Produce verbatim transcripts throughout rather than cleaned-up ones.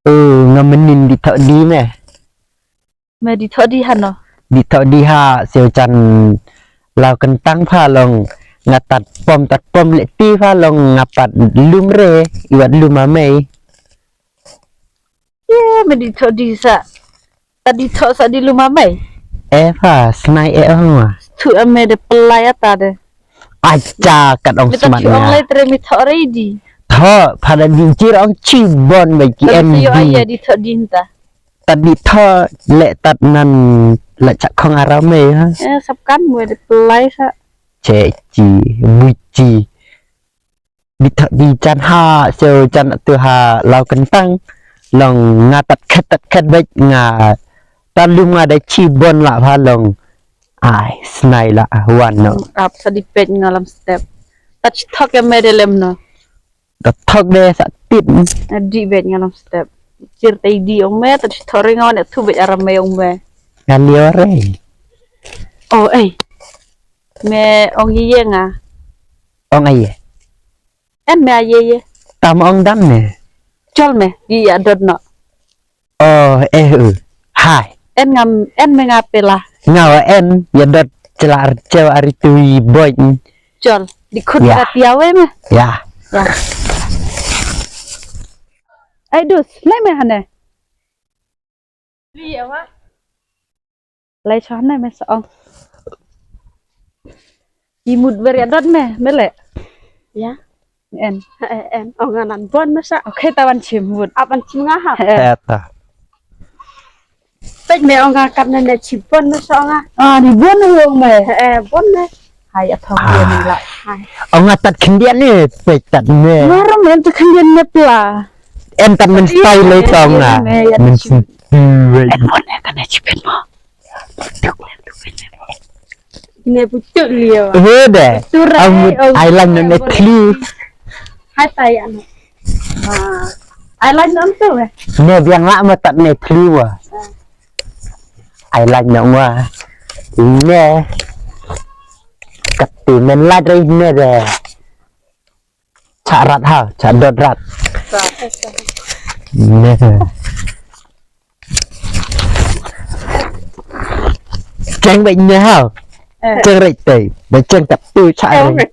Oh, nga mynnin di thoh di me. Me di thoh di hano? Di thoh di ha siew jan law kyntang pha long nga tat pom tat pom leh ti pha long nga pat lum re i wat lum a mei. Ye, me di thoh di sa. Tat di thoh sa di lum a mei. Eh pha, snai eh ong ma. Thu a me de pelai ata de. Acha kat ong smat ong ya. Lai tre mi thoh re di. Thoh, pha da di jir ong chi bon ba ki em di. Ye di thoh di nta. Tat di thoh, leh tat nan la chak khong ara mei ha. Eh, sap kan mo de pelai sa. Che chi, bu chi. Di thoh di jan ha, siew jan tu ha law kyntang. Long nga tat khet tat khet bek nga. Tat lum nga da chi bon la pha long. Ai, snai la wan no. Ap sa di pet nga lam step. Tat chi thok ya me de lem no. Da thok de sa tit. Di bek nga lam step. Chir tai di ong me, tat chi thok re nga wan tu bek ara me ong me. Nga liore. Oh, eh. Me ong ye ye nga. Ong aye. En me aye ye. Tam ong dan me. Chol me, di ya dot no. Oh, eh, uh. Hai. En ngam, en me nga pela. Nga wa en, ya dot chela ar chewa ari tui boy. Chol, di khut ya. Kat ya we me. Ya. Ya. Ai dus, lai me hane. Lai chon ne me sa ong. I mut ber ya dot me, me le. Ya. En. Eh, en. Ong anan bon me sa. Okay, ta wan chim mut. Apan chim nga ha. Eh. Eta. Pek me ong akat ne ne chim bon me sa ong a. Ah, ni bon me ong me. Eh, bon me. Hai, a thong dia ni la. Hai. Ong atat khyndiat ni, pek tat ni. Ngaram en tu khyndiat ni pla. En tat men style le tong na. Men si tu wei. En mon en kan achievement mo. Tu wei, tu wei. Ne pucuk liu. He de. Amut ai lang ne thli. Hai tai ano. Ai lang non tu eh. Ne biang la ma tat ne thli wa. Ai lang ne wa. Ne. Kat ti men la dei ne de. Chak rat ha, chak dot rat. Ne. Cheng bek ne ha. Cheng ret te. Ba cheng tap tu chak ret.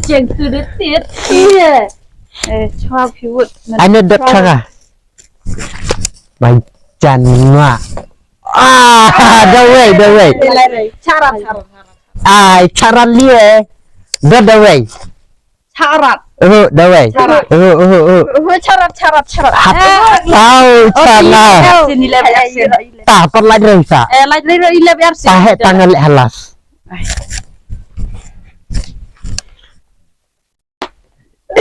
Cheng tu de tit. Ane dot chak ha. Bai jan nga. Ah, da wei, da wei. Charat, charat, charat. Ai, charat liu eh. Da, da wei. Charat. Oh, da wei. Charat. Oh, oh, oh. Oh, charat, charat, charat. Hat. Au, charat. Sini lep, sini lep. Ta, per laj rei sa. Eh, laj rei rei lep yar sini. Ta he tangan le halas.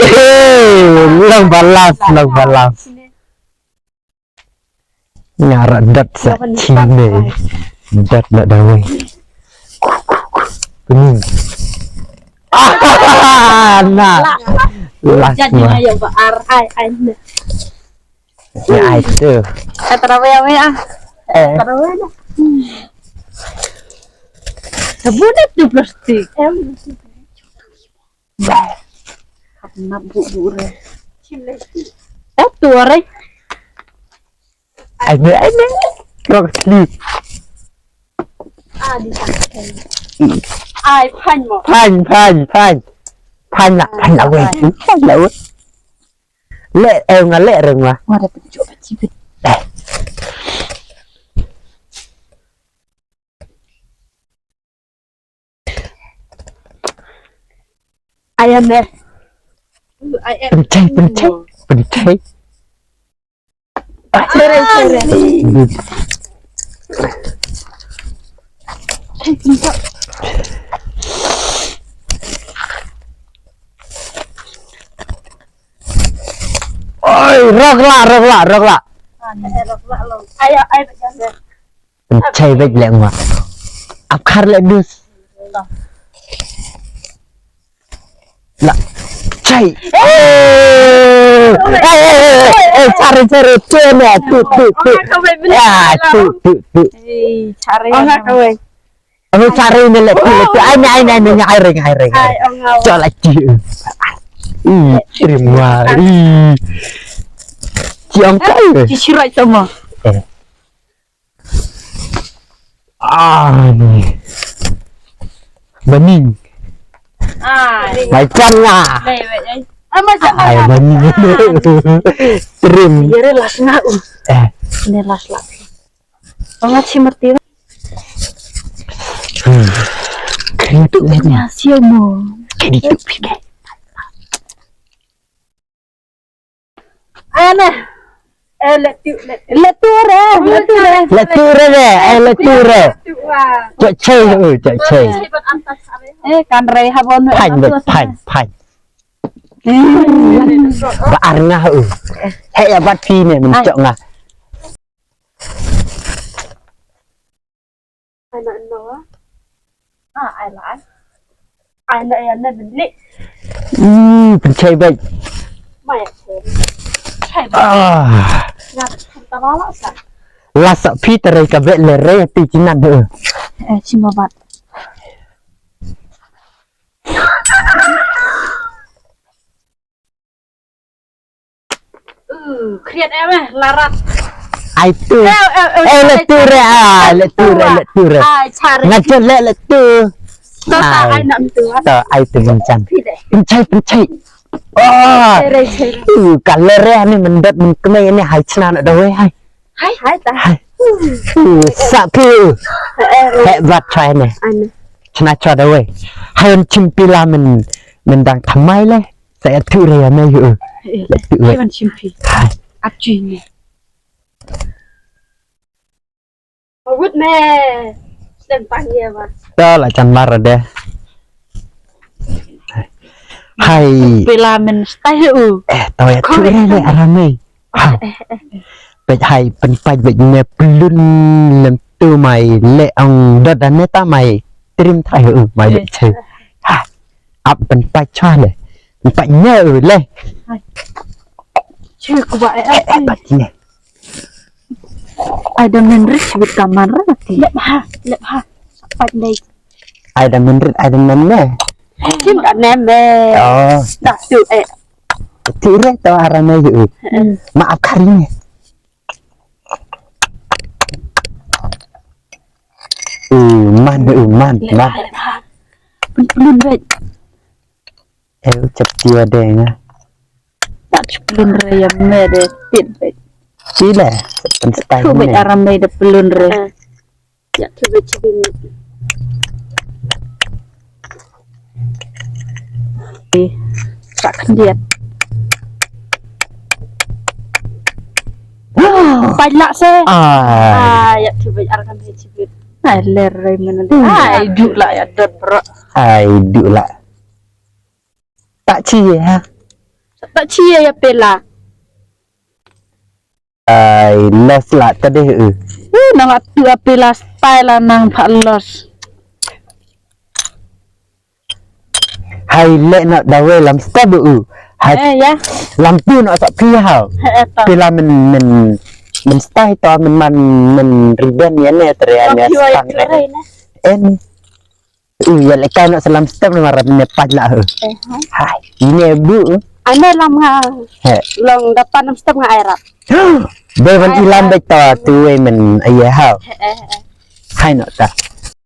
Eh, lang balas, lang balas. Nga rat dat sa chine. Dat na dawai. Pening. Ah, na. Las. Jadi ma. Na ya ba ar ai ai na. Ya ai tu. Kata rawe ya ah. Eh. Kata rawe na. Sabun itu plastik. Em. Hap nap bu bu re. Eh, tu re. Ai ne, ai ne. Rong sleep. Ah, di sana. Ai, pan mo. Pan, pan, pan. Pan la, pan la wei. Pan la wei. Le, eh, nga le reng wa. Wa da penjuk ka cibit. Eh. Ayam deh. Pencai, pencai, pencai. Sere, sere. Oi, rok la, rok la, rok la. Ayo, ayo, pencai. Chai bek lek ma. Ap khar lek dus. La. Chai. Eh, eh, eh, eh, chare, chare, tu ne, tu, tu, tu. Ya, tu, tu, tu. Eh, chare. Ong kawai. Ong chare ne lek tu, lek tu. Ai ne, ai ne, ai ne, ai reng, ai reng. Ai, ong kawai. Chal lagi. Ih, terima. Ih. Ki ong kai. Ki shirai sama. Eh. Ah, ni. Bani. Ah. Mai chang nga. Bai, bai, bai. Ah, mai chang nga. Ai, bani. Trim. Yare las nga u. Eh. Ni las las. Nga chi mati. Hmm. Kredit tu ni. Nya siapa mo? Kredit tu. Ana. Eh, letu, letu. Letu re, letu re. Letu re re, eh, letu re. Letu wa. Chok chei, oh, chok chei. Eh, kan rei ha bon. Phan, phan, phan. Ba ar nga, oh. He ya bat phi ne, men chok nga. Ai na no. Ah, ai la ai. Ai na ya na beli. Hmm, pynchai bait. Mai ya. Chai bait. Ah. Ngat ta la sa. La sa phi ta rei ka bait le rei ti chinan he. Eh, chima bat. Uh, kriat em eh, larat. Ai tu. Eh, eh, eh, eh, le tu re, ah, le tu re, le tu re. Ai, chare. Nga chun le, le tu. To ta ai nam tu. To ai tu bun chan. Phi le. Pynchai, pynchai. Oh. Chare, chare. Uh, ka le re ni mendot men kemai ni hai chna na da wei hai. Hai. Hai ta. Hai. Uh, sa phi. Eh, eh. He bat chai ne. Ane. Chna chwa da wei. Hai un chim pila men, men dang thamai le. Sa ya tu re ya me yu. Eh, eh, tu re. Kiban chim pi. Hai. Ap chui ne. Awut ne. Sem pang ye wa. Ta la chan mar de. Hai. Pila men stai u. Eh, ta ya tu re le aramai. Ha. Peit hai pynpait beit ne plun lem tu mai le ong dot da ne ta mai trim thrai u mai beit che. Ha. Ap pynpait chwa le. Pynpait ne u le. Che ku ba eh eh. Pait ne. Ai da men rich bit kamar ti. Lep ha, lep ha. Pait dei. Ai da men rit, ai da men ne. Kim da nem be. Oh. Da tu eh. Tu re to aramai yu. Ma ap kari ne. Uh, man, uh, man, man. Pun pun be. Eh, u chap tia de nga. Tak chap lun re ya me de tit be. Sila, pen stai. Tu be aramai de pelun re. Ya, cuba, cuba. Eh, tak kendiat. Pajak se. Ah, ya, cuba, arkan saya cuba. Ai, ler rai mana dia. Ai, duk lah ya, dot bro. Ai, duk lah. Tak cie, ha? Tak cie ya pela. Ai, los la ta deh, eh. Uh, nang atu ape la style la nang pha los. Hai le na dawe lam step, eh. Hai. Eh, ya. Lam tu na sa phi ha. Eh, eh, ta. Pila men, men, men style to men man, men ribbon ya ne, tere ya ne. Lam tu ya style, tere eh. Ne. En. Ui, ya le kai na salam step na marap ne paj la, eh. Eh, ha. Hai, ini bu. Ane lam nga. He. Long dapat enam step nga ai rap. Be ban ilam be ta tu we men aye ha. Eh, eh, eh. Hai no ta.